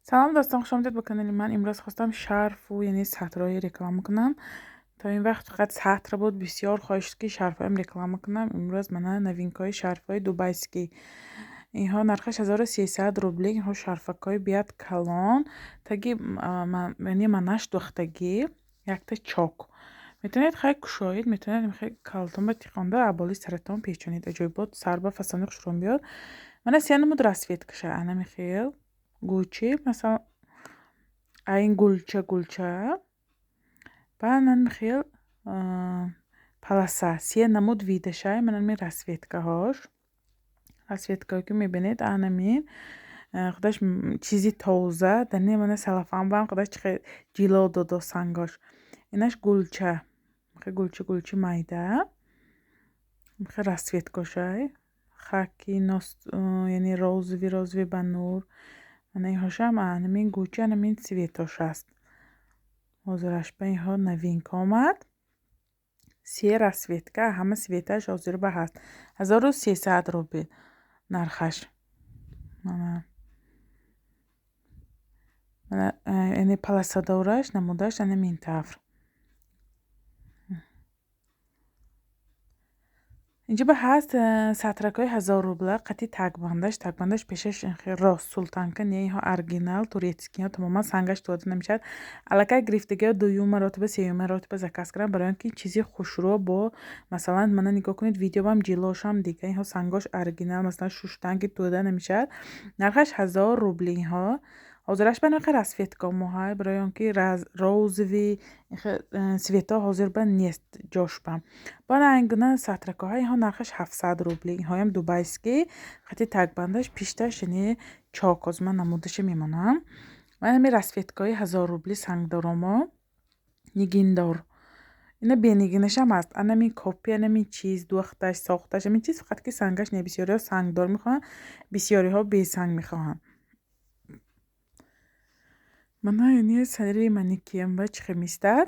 Салом, дӯстон, хушомадед ба канали ман. Имрӯз хостам шарфу, яъне сатрҳои реклама кунам. То ин вақт фақат сатр буд, бисёр хоҳиш ки шарфҳоям реклама кунам. Имрӯз мана новинкаҳои шарфҳои дубайский. Инҳо нархаш 1300 рубли. Инҳо шарфакҳои бият калон, таги, яъне манаш духтагӣ, якта чок. Метавонед хай кушоед, метавонед хай калтон ба тиқонда аболи саратон печонед. Аҷоибот сар ба фасони хушрон биёд. Мана се намуд расцветкаша, анами хел гучи, масалан, айн гулча гулча, ба анами хел полоса, се намуд видашай, манами расцветкаҳош. Расцветкаҳое ки мебинед, анамин худаш чизи тоза, дане мана салафан бам худаш чихел ҷило додо сангош. Инаш гулча, гулча гулчи майда, хел расцветкошай, хаки, яъне розовый, розовый ба нур. Мана инҳошам анамин гучи, анамин цветош аст. Ҳозираш ба инҳо новинка омад. Се расцветка, ҳама цветаш ҳозир ба ҳаст. 1300 рубл нархаш. Мана. Мана, яъне полосадораш намудаш анамин тавр. Инҷа ба ҳаст сатракҳои 1000 рубла қати такбандаш, такбандаш пешаш рост султанка не, инҳо оригинал турецкий, инҳо тамоман сангаш дода намешавад. Аллакай гирифтагиҳо дуюм маротиба, сеюм маротиба заказ кардам, барои он ки чизи хушрӯ бо, масалан, мана нигоҳ кунед, видеовам ҷилошам дига, инҳо сангош оригинал, масалан, шуштан ки дода намешавад. Нархаш 1000 рубли инҳо. Ҳозираш ба инхел расцветка моҳай, барои он ки розовый цветҳо ҳозир ба нест ҷошба. Баъд ин гуна сатракҳоҳо, инҳо нархаш 700 рубли. Инҳоям дубайский, хати такбандаш, пишташ, яъне чок. Ҳозир ман намудаша мемонам. Ман ҳамин расцветкаҳои 1000 рубли сангдоромо, нигиндор. Ина бенигинашам ҳаст. Анамин копия, анамин чиз, духташ, сохташ, ҳамин чиз, фақат ки сангаш не. Бисёриҳо сангдор мехоҳанд, бисёриҳо бесанг мехоҳанд. Мана яъне сари манекенба чӣ хел меистад.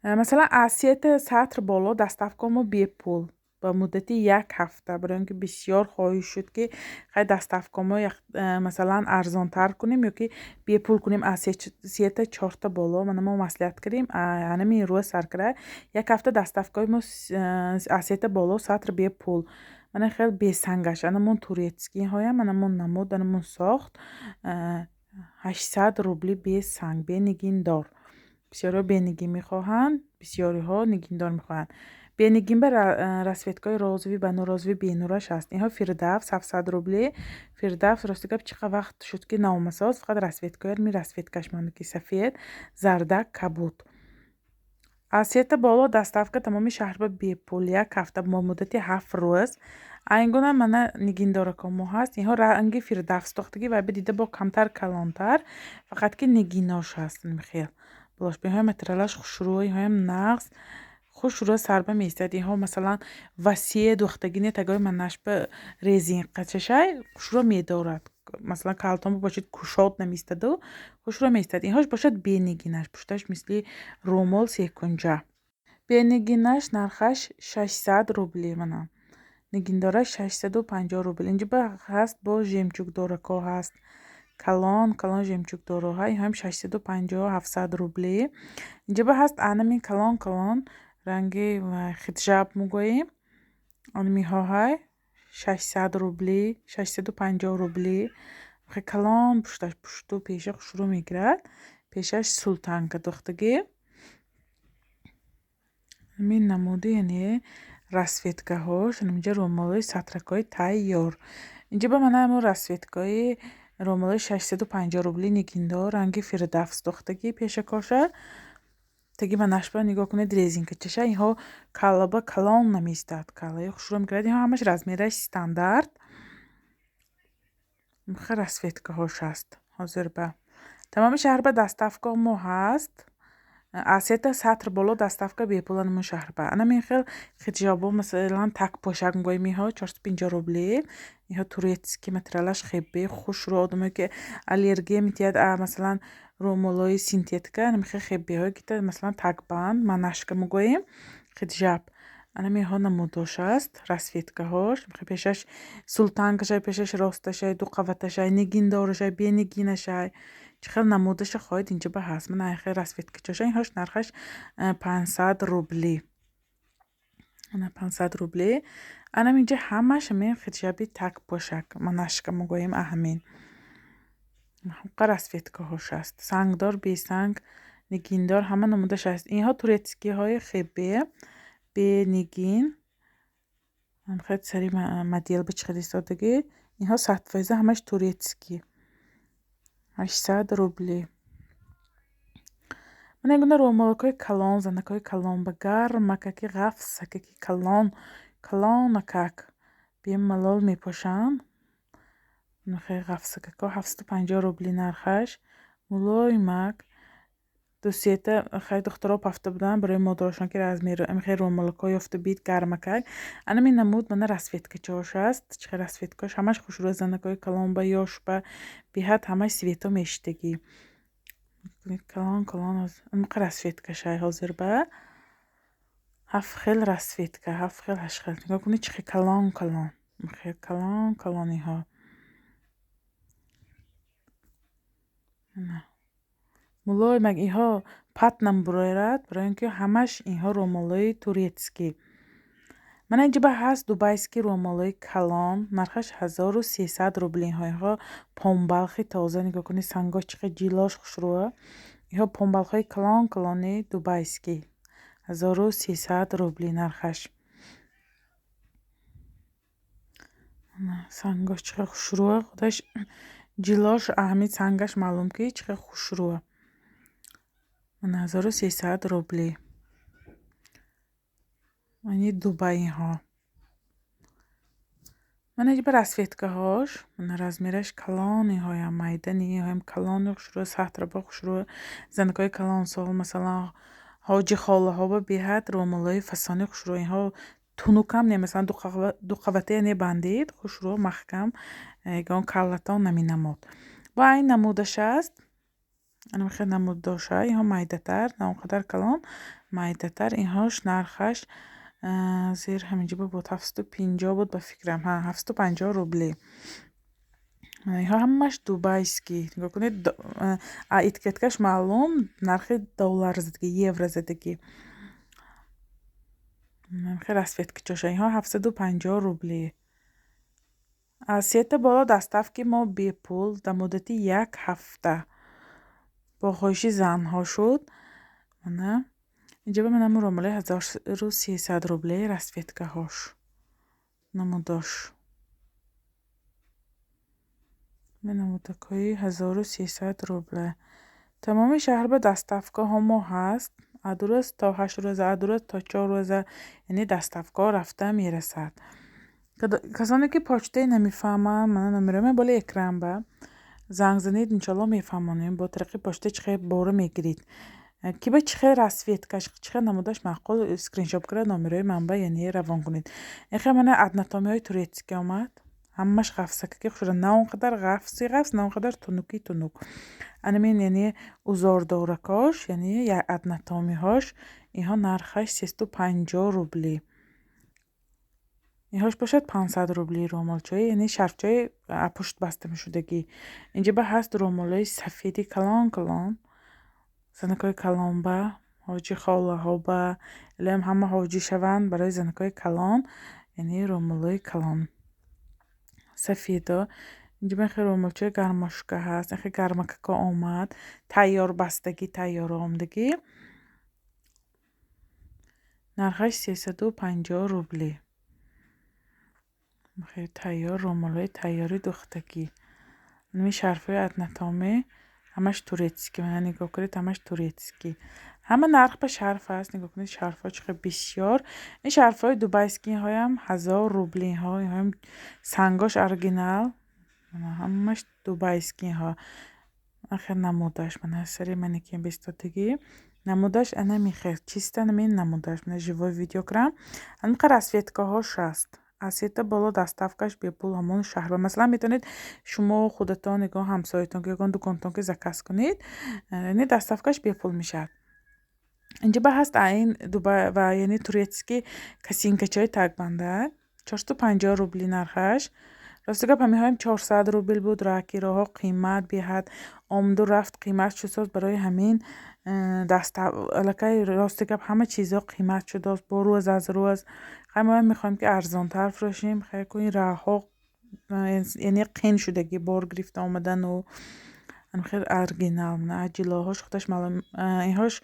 Масалан, аз сета сатр боло доставка мо бепул ба муддати як ҳафта, барои он ки бисёр хоҳиш шуд, ки хай доставка мо, масалан, арзонтар кунем ё ки бепул кунем аз сета чорта боло. Мана мо маслиҳат кардем, анамин рӯз сар карда як ҳафта доставкаҳои мо аз сета боло сатр бепул. Мана хел бесангаш, анамон турецкийҳоям, анамон намуд, анамон сохт, 800 рубли бесанг, бенигиндор. Бисёриҳо бенигин мехоҳанд, бисёриҳо нигиндор мехоҳанд. Бенигин ба расцветкаҳои розовый ба нур, розовый бенураш ҳаст. Инҳо Фирдавс 700 рубли. Фирдавс, рости гап, чӣ қадр вақт шуд ки наомасоз, фақат расцветкаҳои ҳамин расцветкаш монда, ки сафед, зардак, кабуд. Аз сета боло доставка тамоми шаҳр ба бепул, як ҳафта, бо муддати 7 рӯз. Айн гуна мана нигиндоракҳо мо ҳаст. Инҳо ранги Фирдавс дохтагӣ ва дида бо камтар калонтар, фақат ки нигинош ҳаст хел. Болошба инҳоям материалаш хушрӯ, инҳоям нағз, хушрӯ сарба меистад. Инҳо, масалан, васеъ духтагӣ не, тагои манашба резинкачашай хушрӯ медорад. Масалан, калтон бошад, кушод намеистаду хушрӯ меистад. Инҳош бошад бенигинаш, пушташ мисли рӯмол секунҷа. Бенигинаш нархаш 600 рубли мана. Нигиндораш 650 рубл. Инҷа ба ҳаст бо жемчугдоракҳо ҳаст. Калон, калон жемчугдороҳа, инҳоям 650, 700 рубли. Инҷа ба ҳаст анамин калон калон ранги хиджаб мегӯем. Анаминҳоҳай 600 рубли, 650 рубли. Калон пушташ, пушту пеша хушрӯ мегирад. Пешаш султанка духтагӣ. Ҳамин намуди, яъне расцветкаҳош, инҷа рӯмолҳои сатракҳои тайёр. Инҷа ба мана ҳамон расцветкаҳои рӯмолҳои 650 рубли нигиндор, ранги Фирдавс духтагӣ пешакоша. Таги манашба нигоҳ кунед, резинкачаша, инҳо калаба калон намеистад, калаи хушрӯ мегирад. Инҳо ҳамаш размераш стандарт. Хел расцветкаҳош ҳаст ҳозир ба. Тамоми шаҳр ба доставка мо ҳаст. Аз сета сатр боло доставка бепул анамон шаҳр ба. Анамин хел хиджабо, масалан, так пошак мегӯем, инҳо 450 рубли. Инҳо турецкий, материалаш хебе хушрӯ, одамое ки аллергия метиҳад, масалан, рӯмолҳои синтетика, анамин хел хебеҳое ки, масалан, такбанд, манашка мегӯем, хиджаб. Анамиҳо намудош аст, расцветкаҳош. Пешаш султанкашай, пешаш росташай, дуқаваташай, нигиндорашай, бенигинашай. Чӣ хел намудаша хоҳед, инҷа ба ҳаст. Мана ай хел расцветкачоша. Инҳош нархаш 500 рубли. Ана 500 рубли. Анам инҷа ҳамаш ҳамин хиҷаби так пошак. Манашка мегӯем аҳамин. Ҳамқа расцветкаҳош аст. Сангдор, бесанг, нигиндор ҳама намудаш аст. Инҳо турецкиҳои хебе, бенигин. Хел сари модел ба чӣ хел истодагӣ. Инҳо 100% ҳамаш турецкий. 800 рубли. Мана ин гуна рӯмолакҳои калон, занакҳои калон ба гармакаки ғафсакаки калон, калонакак бемалол мепошанд. Хеле ғафсакако 750 рубли нархаш. Мулоимак. Ду-сета хеле духтаро пафта буданд барои модарошон, ки размер хеле рӯмолакҳо ёфта бид гармакак. Анамин намуд мана расцветкачош аст. Чӣ хел расцветкаош ҳамаш хушрӯ, занакҳои калон ба, ёш ба, беҳад ҳамаш цвето мешидагӣ. Калон калон амқа расцветкашай ҳозир ба. Ҳафт хел расцветка, ҳафт хел, ҳашт хел. Нигоҳ кунед, чӣ хел калон калон. Хел калон калон инҳо. Мулоимак инҳо пат намебурорад, барои ин ки ҳамаш инҳо рӯмолҳои турецкий. Мана инҷа ба ҳаст дубайский рӯмолҳои калон, нархаш 1300 рубли. Инҳо инҳо помбалхи тоза, нигоҳ кунед, сангош чӣ қадр ҷилош хушрӯа. Инҳо помбалхҳои калон калони дубайский. 1300 рубли нархаш. Сангош чӣ қадр хушрӯа, худаш ҷилош аҳамин сангаш маълум ки чӣ қадр хушрӯа. 1300 рубли. Ани Дубай инҳо. Мана инҷа ба расцветкаҳош, мана размераш калон, инҳоям майдани, инҳоям калони хушрӯа, сатраба хушрӯа. Занакҳои калонсол, масалан, ҳоҷи холаҳо ба беҳад рӯмолҳои фасони хушрӯа. Инҳо тунукам не, масалан, дуқаватая небандед, хушрӯа, маҳкам, ягон каллатон наминамод. Бо айн намудаш аст. Анам хел намуд доша, инҳо майдатар, на он қадар калон, майдатар. Инҳош нархаш зер ҳаминҷа буд 750 буд ба фикрам. Ҳа, 750 рубли. Инҳо ҳамаш дубайский. Нигоҳ кунед, этикеткаш маълум, нархи доллар задагӣ, евро задагӣ. Хел расцветкачоша. Инҳо 750 рубли. Аз сета боло доставки мо бепул дар муддати як ҳафта. Бо хоҳиши занҳо шуд. Мана инҷа ба манам рӯмоли 1300 рубли расцветкаҳош. Намудош. Намудакҳои 1300 рубля. Тамоми шаҳр ба доставкаҳо мо ҳаст. Аз ду рӯз то 8 рӯза, аз ду рӯз то 4 рӯза, яъне доставкаҳо рафта мерасад. Касоне ки почтаи намефаҳманд, мана номерои ман болои экран ба занг занед, иншоалло мефаҳмонем. Бо тариқи почта чӣ хел бора мегиред. Ки ба чӣ хел расцветкаш, чӣ хел намудаш маъқул, скриншот карда номерои ман ба яъне равон кунед. Ин хел мана однотомиҳои турецкий омад. Ҳамаш ғафсакаки хушрӯ, на он қадар ғафси ғафс, на он қадар тунуки тунук. Анамин яъне узордоракош, яъне однотомиҳош, инҳо нархаш 350 рубли. Инҳош бошад 500 рубли рӯмолчаи, яъне шарфчаи пушт баста мешудагӣ. Инҷа ба ҳаст рӯмолҳои сафеди калон калон, занакҳои калон ба, ҳоҷи холаҳо ба, илоҳим ҳама ҳоҷӣ шаванд барои занакҳои калон, яъне рӯмолҳои калон. Сафедо. Инҷа ба хел рӯмолчаи гармошка ҳаст, ин хел гармакако омад, тайёр бастагӣ, тайёр омадагӣ. Нархаш 350 рубли. Хеле тайёр, рӯмолҳои тайёри духтагӣ. Ин шарфҳои однотоме, ҳамаш турецкий. Мана нигоҳ кунед, ҳамаш турецкий. Ҳама нарх ба шарф аст. Нигоҳ кунед, шарфҳо чӣ қадр бисёр. Ин шарфҳои дубайский инҳоям 1000 рубли. Инҳо инҳоям сангош оригинал. Ҳамаш дубайский инҳо. Хел намудаш. Мана сари манекен бистодагӣ. Намудаш ана михел. Чиста намин намудаш. Мана живой видео кардам. Ҳаминқа расцветкаҳош аст. Аз сета боло доставкаш бепул ҳамон шаҳр. Масалан, метавонед шумо худатон, ягон ҳамсоятон, ягон дуконтон ки заказ кунед, яъне доставкаш бепул мешавад. Инҷа ба ҳаст ин Дубай ва яъне турецкий косинкачаи такбанда 450 рубли нархаш. Рости гап, ҳамиҳоям 400 рубл буд. Раки роҳҳо қимат беҳад омаду рафт қимат шуд соз. Барои ҳамин даста аллакай, рости гап, ҳама чизҳо қимат шудааст бо рӯз аз рӯз. Хай, моям мехоҳем, ки арзонтар фурӯшем. Хай, ку ин раҳҳо яъне қин шудагӣ бор гирифта омадану хел. Оригинал ҷилоҳош худаш маълум. Инҳош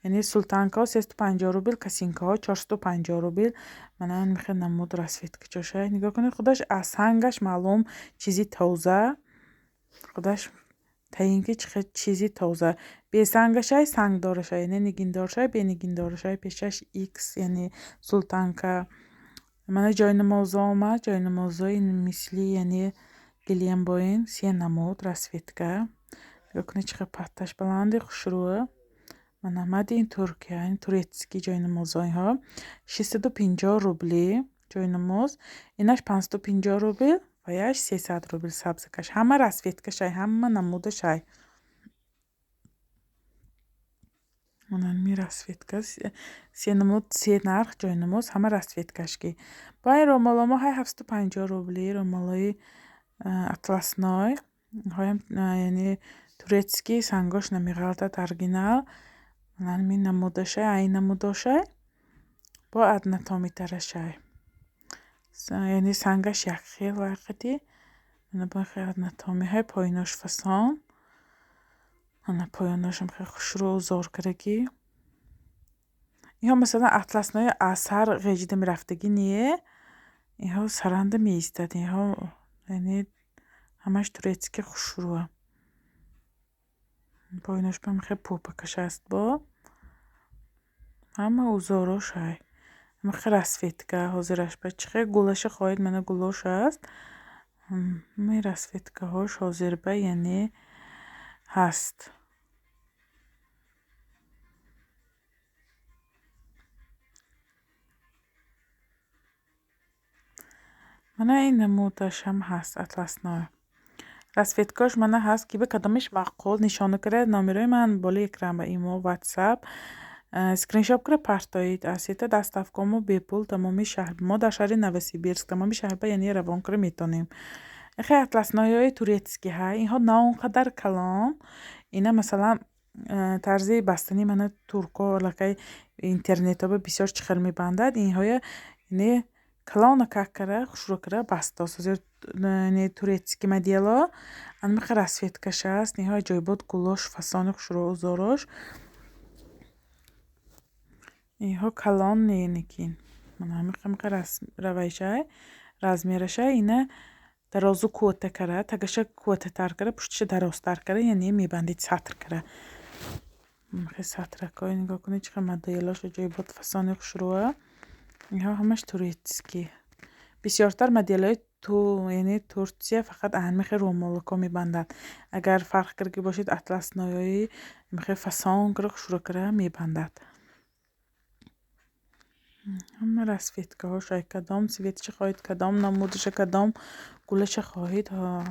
яъне султанкаҳо 350 рубл, косинкаҳо 450 рубл. Мана мехел намуд расцветкачоша нигоҳ кунед, худаш аз сангаш маълум, чизи тоза, худаш таин ки чӣ хел чизи тоза. Бесангашай, сангдорашай, яъне нигиндорашай, бенигиндорашай. Пешаш икс, яъне султанка. Мана ҷойнамозо омад, ҷойнамозои мисли яъне гилем бо ин се намуд расцветка. Нигоҳ кунед, чӣ хел патташ баланди, хушрӯ. Мана made in Туркия, ин турецкий ҷойнамозо. Инҳо 650 рубли ҷойнамоз, инаш 550 рубл ва яш 300 рубл. Сабзакаш ҳама расцветкашай, ҳама намудашай. Мана расцветка, се намуд, се нарх ҷойнамоз, ҳама расцветкаш ки. Бо ин ромаломо ҳай 750 рубли, ромалои атласной. Инҳоям яъне турецкий, сангош намеғалтад, оригинал. Мана намудашай, айн намудошай бо однотонитарашай, яъне сангаш якхел вақти. Мана бо хел однотониҳай, поинош фасон. Мана поёношам хеле хушрӯ, узор кардагӣ. Инҳо масалан атласнои аз сар ғеҷида мерафтагӣ не, инҳо саранда меистад. Инҳо яъне ҳамаш турецкий, хушрӯа. Поинаш бам хеле пӯпакаш аст, бо ҳама узорош ҳай. Хеле расцветка ҳозираш ба чӣ хел гулаша хоҳед, мана гулош аст. Ҳамаи расцветкаҳош ҳозир ба яъне ҳаст. Мана ин намудашам ҳаст, атласной. Расцветкаош мана ҳаст, ки ба кадомеш маъқул, нишона кара номерои ман болои экран, ба имо, ватсап скриншот кара партоед. Аз сета доставкамо бепул тамоми шаҳр. Мо дар шаҳри Новосибирск, тамоми шаҳр ба яъне равон кара метавонем. Хеле атласноиҳои турецкий ҳай, инҳо на он қадар калон. Ина масалан тарзи бастани мана туркҳо аллакай интернетҳо бисёр чӣ хел мебандад. Инҳоя яъне калона как кара, хушрӯ кара бастааст. Ҳозир яъне турецкий модело анмиқа расцветкаш аст. Инҳо аҷоибот, гулош фасони хушрӯ, узорош. Инҳо калон не, лекин мана ҳамиқа равайшай, размерашай. Ина дарозу кӯта кара, тагаша кӯтатар кара, пуштиша дарозтар кара, яъне мебандед сатр кара. Хел сатракҳои нигоҳ кунед, чӣ хел моделош аҷоибот, фасони хушрӯа. Инҳо ҳамаш турецкий. Бисёртар моделҳои ту яъне Турсия фақат ҳамихел румолакҳо мебандад. Агар фарқ карда бошед, атласноиҳои ҳамихел фасон кара, хушрӯ кара мебандад. Ҳама расцветкаҳош ай, кадом цветаша хоҳед, кадом намудаша, кадом гулаша хоҳед,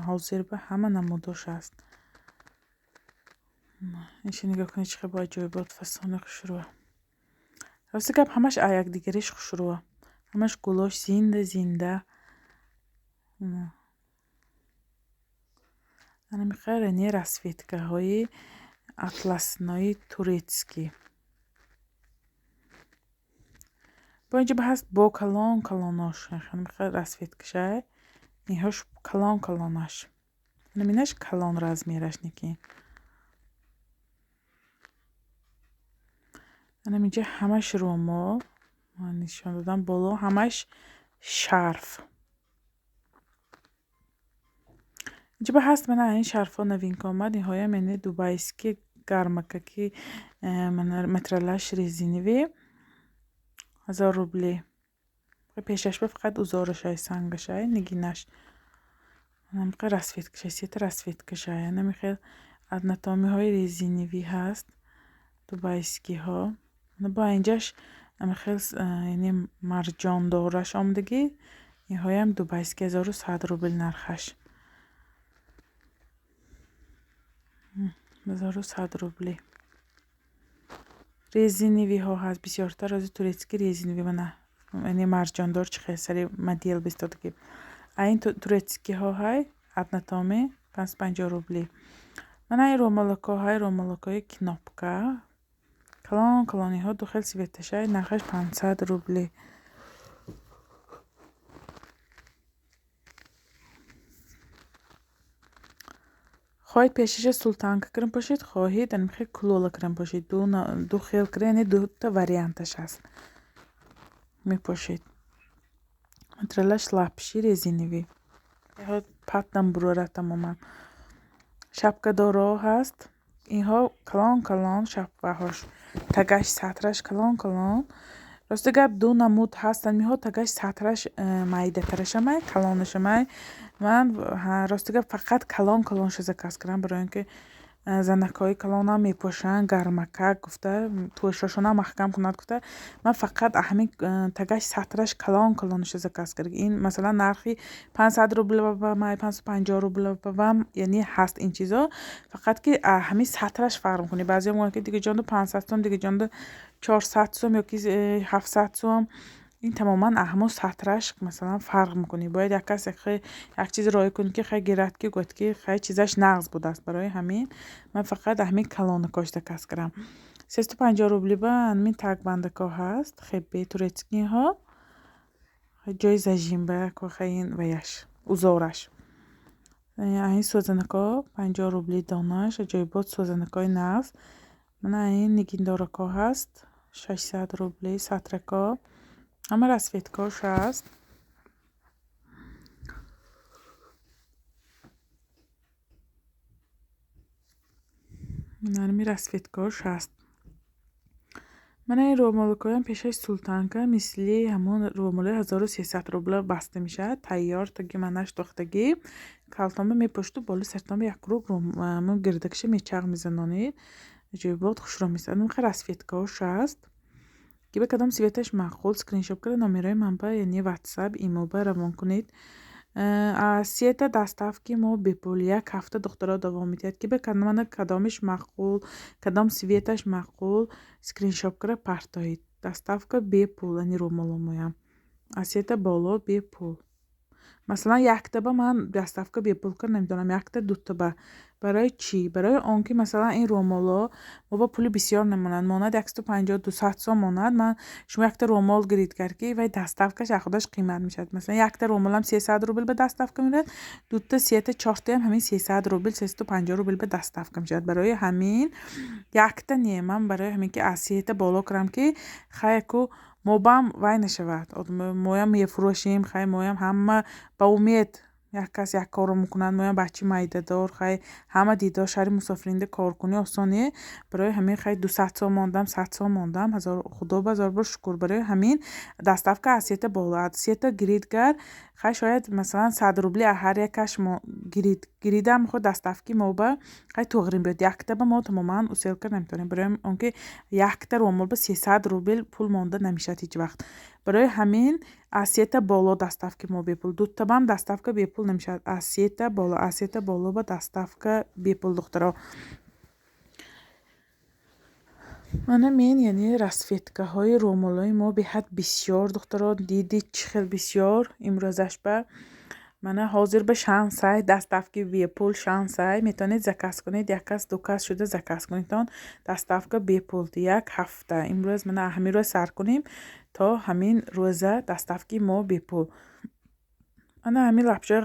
ҳозир ба ҳама намудош аст. Иша нигоҳ кунед, чӣ хел бо аҷоибот, фасони хушрӯа. Рости гап, ҳамаш а якдигариш хушрӯа. Ҳамаш гулош зинда зинда. Ана михел яъне расцветкаҳои атласнои турецкий. Бо инҷа ба ҳаст бо калон калонош, михел расцветкашай. Инҳош калон калонаш. Наминаш калон размераш некин. Анам инҷа ҳамаш румол ман нишон додам, боло ҳамаш шарф. Инҷа ба ҳаст мана ин шарфҳо новинка омад. Инҳоям яъне дубайский, гармакаки, мана материалаш резиновый, 1000 рубли. Пешаш ба фақат узорашай, сангашай, нигинаш. Ҳамихел расцветкашай, сета расцветкашай. Анамихел однотониҳои резиновый ҳаст, дубайскийҳо. Бо инҷаш ҳамихел яъне марҷондораш омадагӣ. Инҳоям дубайский, 1100 рубл нархаш. 1100 рубли. Резиновыйҳо ҳаст, бисёртар ози турецкий резиновый, мана яъне марҷондор чӣ хел сари модел бистодагӣ. А ин турецкийҳо ҳай однотоме 550 рубли. Мана ин рӯмолакҳо ҳай, рӯмолакҳои кнопка. Калон калониҳо ду хел цветашай, нархаш 500 рубли. Хоҳед пешаша султанка кирм пошед, хоҳед анмихел кулола кирм пошед. Ду хел кира, яъне дута варианташ ҳаст. Мепошед. Материалаш лапши резиновый. Пат намбурора тамоман. Шапкадорҳо ҳаст. Инҳо калон калон шапкаҳош. Тагаш сатраш калон калон. Рости гап, ду намуд ҳастанд. Инҳо тагаш сатраш майдатарашамай, калонашамай. Ман рости гап фақат калон калонша заказ кардам, барои ин ки занакҳои калонам мепошанд, гармакак гуфта, тӯшошонам маҳкам кунад гуфта, ман фақат ҳамин тагаш сатраш калон калонаша заказ кардам. Ин масалан нархи 500 рубл май, 550 рубл вам, яъне ҳаст ин чизо, фақат ки ҳамин сатраш фарқ мекунад. Баъзеҳо мегӯянд, ки дига ҷондо 500 сом, дига ҷондо 400 сом ёки 700 сом. Ин тамоман ҳамон сатраш масалан фарқ мекунад. Бояд як кас як чиз роӣ кунед, ки хай гирад, ки гӯяд, ки хай чизаш нағз будааст. Барои ҳамин ман фақат ҳамин калонакош заказ кардам. 350 рубли ба ҳамин тагбандакҳо ҳаст, хебе турецкийҳо. Ҷои зажим ба хай ин ваяш, узораш. Ин сӯзанакҳо 50 рубли донаш, аҷоибот сӯзанакҳои нағз. Мана ин нигиндоракҳо ҳаст, 600 рубли, сатракҳо. Ҳама расцветкаҳош ҳаст. Ҳамин расцветкаҳош ҳаст. Мана ин рӯмолакҳоям пешаш султанка, мисли ҳамон рӯмолои 1300 рубла баста мешавад. Тайёр таги манаш духтагӣ. Калтонба мепошту болои сартонба як круг ҳамон гирдакша мечағ мезанонед. Аҷоибот хушрӯ месад. Ин хел расцветкаҳош ҳаст. Ки ба кадом цветаш маъқул, скриншот карда номерои ман ба, яъне WhatsApp, имо ба равон кунед. Сета доставки мо бепул як ҳафта, духтаро, давом медиҳад. Ки ба мана кадомиш маъқул, кадом цветаш маъқул, скриншот карда партоед. Доставка бепул, яъне рӯмоломоям. Аз сета боло бепул. Масалан, якта ба ман доставка бепул карда наметавонам, якта дута ба. Барои чӣ? Барои он ки масалан ин рӯмолҳо мо ба пули бисёр намонанд. Монад 150, 200 сом монад. Ман шумо якта рӯмол гирид кард, ки вай доставкаш аз худаш қимат мешавад. Масалан, якта рӯмолам 300 рубл ба доставка меравад, дута, сета, чортаям ҳамин 300 рубл, 350 рубл ба доставка мешавад. Барои ҳамин якта не, ман барои ҳамин ки аз сета боло кунам, ки хай ку мо бам вай нашавад. Моям мефурӯшем, хай моям ҳама ба умед як кас як корро мекунад, моям бачаи майдадор, хай ҳама дидор шаҳри мусофиринда коркунӣ осон не. Барои ҳамин хай 200 сом мондам, 100 сом мондам, ҳазор худо ба ҳазор бор шукр. Барои ҳамин доставка аз сета боло, аз сета гирид гар, хай шояд масалан 100 рубли аз ҳар якаш мо гирид. Гиридам худ доставки мо ба хай туғри биёд. Якта ба мо тамоман усел карда наметавонем. Барои он ки якта рӯмол ба 300 рубл пул монда намешавад ҳеҷ вақт. Барои ҳамин аз сета боло доставки мо бепул. Дута бам доставка бепул намешавад. Аз сета боло, аз сета боло ба доставка бепул, духтаро. Мана мен, яъне расцветкаҳои рӯмолҳои мо беҳад бисёр, духтаро, дидед чӣ хел бисёр имрӯзаш ба. Мана ҳозир ба шансай, доставки бепул шансай, метавонед заказ кунед, як кас, ду кас шуда заказ кунедтон, доставка бепул як ҳафта. Имрӯз мана ҳамин рӯз сар кунем то ҳамин рӯза доставки мо бепул. Ана ҳамин лапшаи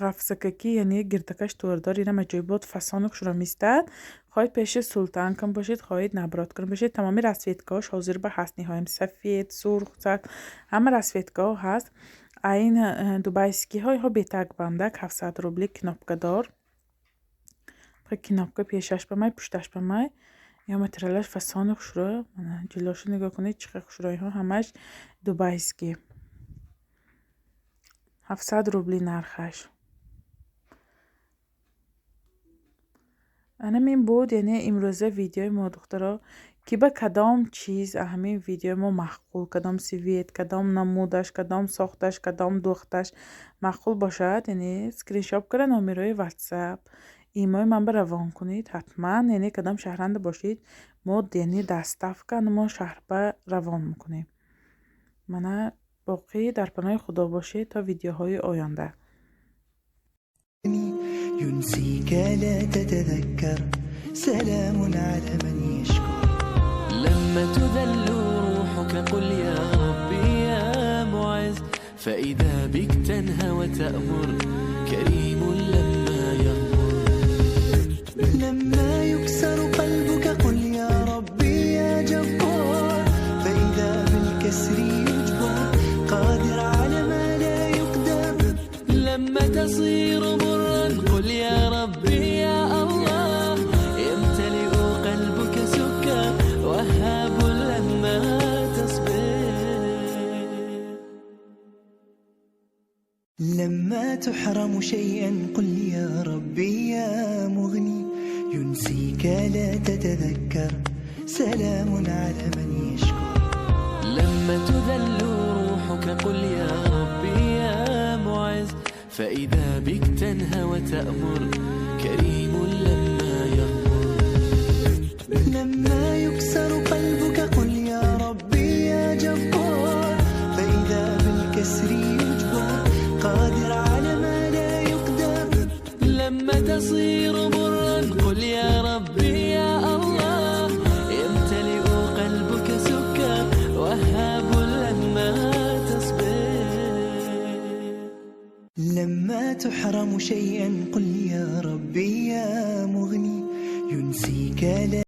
ғафсакакӣ, яъне гирдакаш тӯрдор, инам аҷоибот фасону хушро меистад. Хоҳед пеши султанкам бошед, хоҳед наоборот кунам бошед, тамоми расцветкаҳош ҳозир ба ҳаст ниҳоям. Сафед, сурх, зак, ҳама расцветкаҳо ҳаст. А ин дубайскийҳо, инҳо бетагбандак 700 рубли, кнопкадор. Кнопка пешаш ба май, пушташ ба май. Ё материалаш фасони хушрӯ. Мана ҷилошу нигоҳ кунед, чӣ қадр хушрӯ. Инҳо ҳамаш дубайский. 700 рубли нархаш. Анамин буд, яъне имрӯза видеои мо, духтаро, ки ба кадом чиз ҳамин видеои мо маъқул, кадом цвет, кадом намудаш, кадом сохташ, кадом духташ маъқул бошад, яъне скриншот карда номерои WhatsApp, Имои ман ба равон кунед ҳатман, яъне кадом шаҳранда бошед, мо яъне доставка мо шаҳр ба равон мекунем. Мана, боқӣ дар паноҳи Худо бошед то видеоҳои оянда. ينسيك لا تتذكر، سلام على من يشكر. لما تذل روحك قل يا ربي يا معز، فإذا بك تنهى وتأمر، كريم لما يغمر. لما يكسر قلبك قل يا ربي يا جبار، فإذا بالكسر يجبر، قادر على ما لا يقدر. لما تصير مرا قل يا ربي يا الله، يمتلئ قلبك سكر، وهاب لما تصبر. لما تحرم شيئا قل يا ربي يا مغني، ينسيك لا تتذكر، سلام على من يشكر. لما تذل روحك قل يا ربي يا معز، فإذا بك تنهى وتأمر، كريم لما يغمر. لما يكسر قلبك قل يا ربي يا جبار، فإذا بالكسر يجبر، قادر على ما لا يقدر. لما تصير مرا قل يا ربي يا الله، يمتلئ قلبك سكر، وهاب لما تصبر. لما تحرم شيئا قل يا ربي يا مغني، ينسيك لا